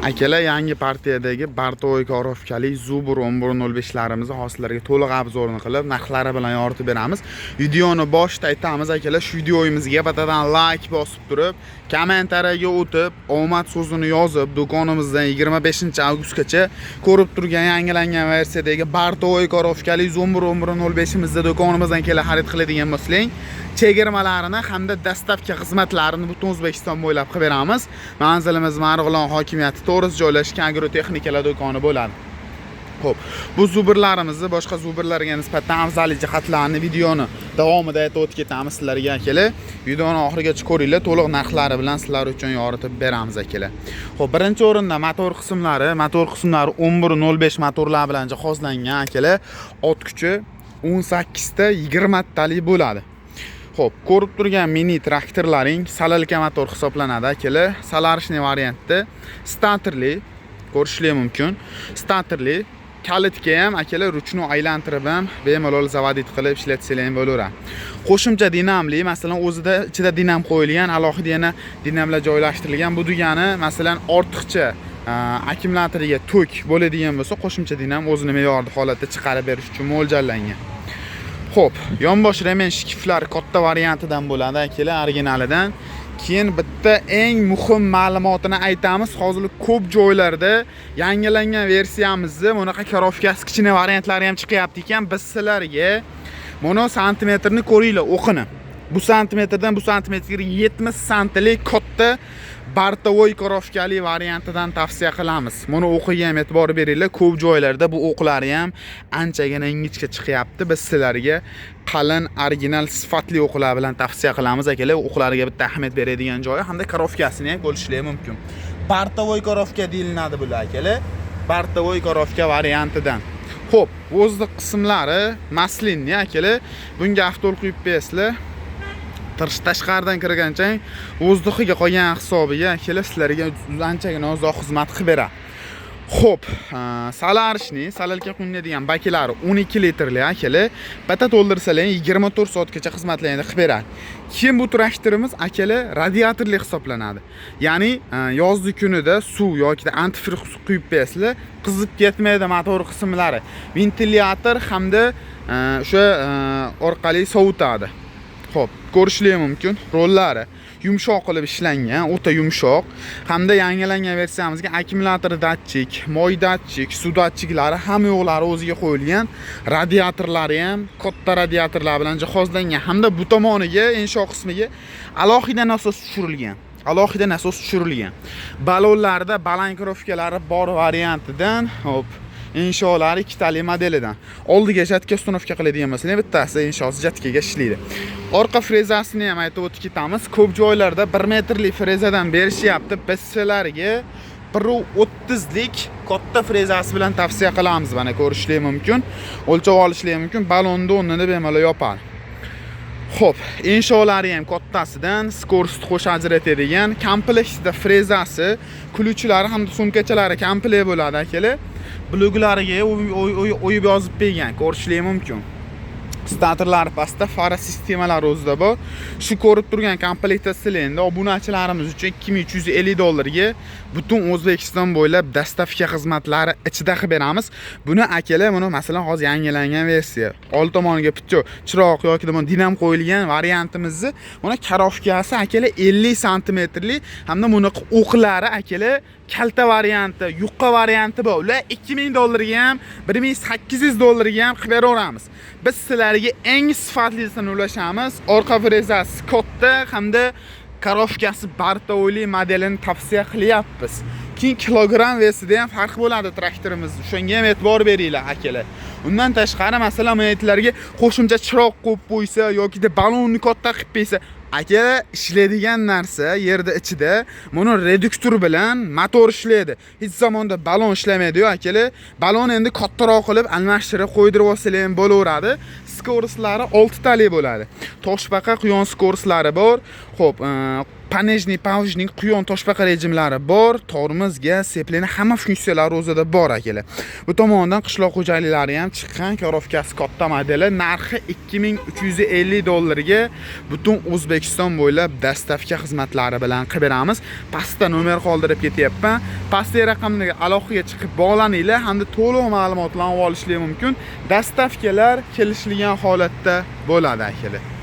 Akalar, yangi partiyadagi бортовой коробка li Zubr 11.05larimizni hozirlarga to'liq обзор ini qilib, narxlari bilan yoritib beramiz. Videoni boshida aytamiz, akalar, shu videoyimizga bittadan like bosib turib, kommentariyaga o'tib, omad so'zini yozib, do'konimizdan 25-avgustgacha ko'rib turgan yangilangan versiyadagi бортовой коробка li Zubr 11.05imizda do'konimizdan kelib xarid qiladigan bo'lsang, chegirmalarini hamda доставка xizmatlarini butun O'zbekiston bo'ylab qilib beramiz. Manzilimiz Marg'ilon hokimiyati to'g'risida joylashgan agrotexnikalar do'koni bo'ladi. Xo'p, bu zubrlarimizni boshqa zubrlarga nisbatan afzalli jihatlarini videoni davomida aytib o'tib ketamiz sizlarga, akalar. Videoni oxirigacha ko'ringlar, to'liq narxlari bilan sizlar uchun yoritib beramiz, akalar. Xo'p, birinchi o'rinda motor qismlari, motor qismlari 11.05 motorlar bilan jihozlangan, akalar. Ot kuchi 18 ta 20 talik bo'ladi. Xo'p, ko'rib turgan mini traktorlaring солярка motor hisoblanadi, akalar. Солярочный variantda starterli ko'rishlar mumkin. Starterli kalitga ham, akalar, ручной aylantirib ham bemalol заводить qilib ishlatsanglar ham bo'laveradi. Qo'shimcha dinamli, masalan, o'zida ichida dinam qo'yilgan, alohida yana dinamlar joylashtirilgan. Bu degani, masalan, ortiqcha akkumulyatoriga tok bo'ladigan bo'lsa, qo'shimcha dinam o'zini me'yorda holatda chiqarib berish uchun mo'ljallangan. Xo'p, yonbosh remen shkiflari katta variantidan bo'ladi, akalar, originalidan. Keyin bitta eng muhim ma'lumotini aytamiz. Hozir ko'p joylarda yangilangan versiyamizni bunaqa коробка si kichkina variantlari ham chiqyapti ekan. Biz sizlarga buni santimetrni ko'ringlar, o'qini. Bu santimetrdan bu santimetrga 70 santlik katta бортовой коробка li variantidan tavsiya qilamiz. Buni o'qiga ham e'tibor beringlar. Ko'p joylarda bu o'qlari ham anchagina ingichka chiqyapti. Biz sizlarga qalin, original, sifatli o'qlar bilan tavsiya qilamiz, akalar. O'qlarga bitta ahamiyat beradigan joyi hamda коробка sini ham ko'rishlar mumkin. Бортовой коробка deyiladi bular, akalar. Бортовой коробка variantidan. Xo'p, воздух qismlari масляный, akalar. Bunga avtol quyib berasizlar. Tashqaridan kirgancha воздух iga qolgan hisobiga, akalar, sizlarga anchagina uzoq xizmat qilib beradi. Xo'p, солярочный, солярка quyiladigan baklari 12 litrli, akalar. Bitta to'ldirsalar 24 soatgacha xizmatlarni qilib beradi. Keyin bu traktorimiz, akalar, radiatorli hisoblanadi. Ya'ni yozgi kunida suv yoki antifriz quyib berasizlar, qizib ketmaydi motor qismlari. Ventilyator hamda o'sha orqali sovutadi. Xo'p, ko'rishlar mumkin. Rollari yumshoq qilib ishlangan, o'ta yumshoq. Hamda yangilangan versiyamizga akkumulyator datchik, moy datchik, suv datchiklari hamma yo'qlari o'ziga qo'yilgan. Radiatorlari ham katta radiatorlar bilan jihozlangan. Hamda bu tomoniga, insho qismiga alohida nasos tushirilgan. Alohida nasos tushirilgan. Balonlarda баллонировка lari bor variantidan, hop, insholari ikkitali modelidan. Oldiga жатка установка qiladigan bo'lsa, bittasi inshosi жатка ga ishlaydi. Orqa frezasini ham aytib o'tib ketamiz. Ko'p joylarda 1 metrli frezadan berishyapti. Biz sizlarga 1.30lik katta frezasi bilan tavsiya qilamiz. Mana, ko'rishlik mumkin. O'lchab olishlik mumkin. Balonni o'rnini bemalol yopadi. Xo'p, insholari ham kattasidan, скорость qo'sha ajratadigan komplektda frezasi, ключ lari hamda sumkachalari komplekt bo'ladi, akalar. Bloklariga o'yib yozib bergan, ko'rishlik mumkin. Starterlari pastda, fara sistemalari o'zida bor. Shu ko'rib turgan komplektatsiyalar endi obunachilarimiz uchun 2350 dollarga butun O'zbekiston bo'ylab доставка xizmatlari ichida qilib beramiz. Buni, akalar, buni masalan hozir yangilangan versiya. Old tomoniga picho chiroq yoki dinam qo'yilgan variantimizni buni коробка si, akalar, 50 santimetrli hamda buni o'qlari, akalar, kalta varianti, yuqqa varianti bor. Ular 2000 dollarga ham, 1800 dollarga ham qilib beraveramiz. Biz sizlarga eng sifatlisini ulashamiz. Orqa frezasi katta hamda коробка si бортовой li modelini tavsiya qilyapmiz. Keyin kilogramm вес ida ham farq bo'ladi traktorimiz. O'shanga ham e'tibor beringlar, akalar. Undan tashqari, masalan, maytlarga qo'shimcha chiroq qo'yib qo'ysa yoki balonni katta qilib qo'ysa, aka, ishlaydigan narsa yerda ichida buni reduktor bilan motor ishlaydi. Hech zamonda balon ishlamaydi-yu, akalar. Balon endi kattaroq qilib almashtirib qo'ydirib olsalar ham bo'laveradi. Скорость lari 6 talik bo'ladi. Toshbaqa, quyon скорость lari bor. Xo'p, Пониженный, повышенный, quyon, toshbaqa rejimlari bor. Tormoz, gaz, сцепление, hamma funksiyalari o'zida bor, akalar. Bu tomondan qishloq xo'jaliklari ham chiqqan, коробка si katta modeli, narxi 2350 dollarga butun O'zbekiston bo'ylab доставка xizmatlari bilan qilib beramiz. Pastda nomer qoldirib ketyapman. Pastdagi raqamga aloqaga chiqib bog'laninglar hamda to'liq ma'lumotlarni olishlar mumkin. Доставка lar kelishilgan holatda bo'ladi, akalar.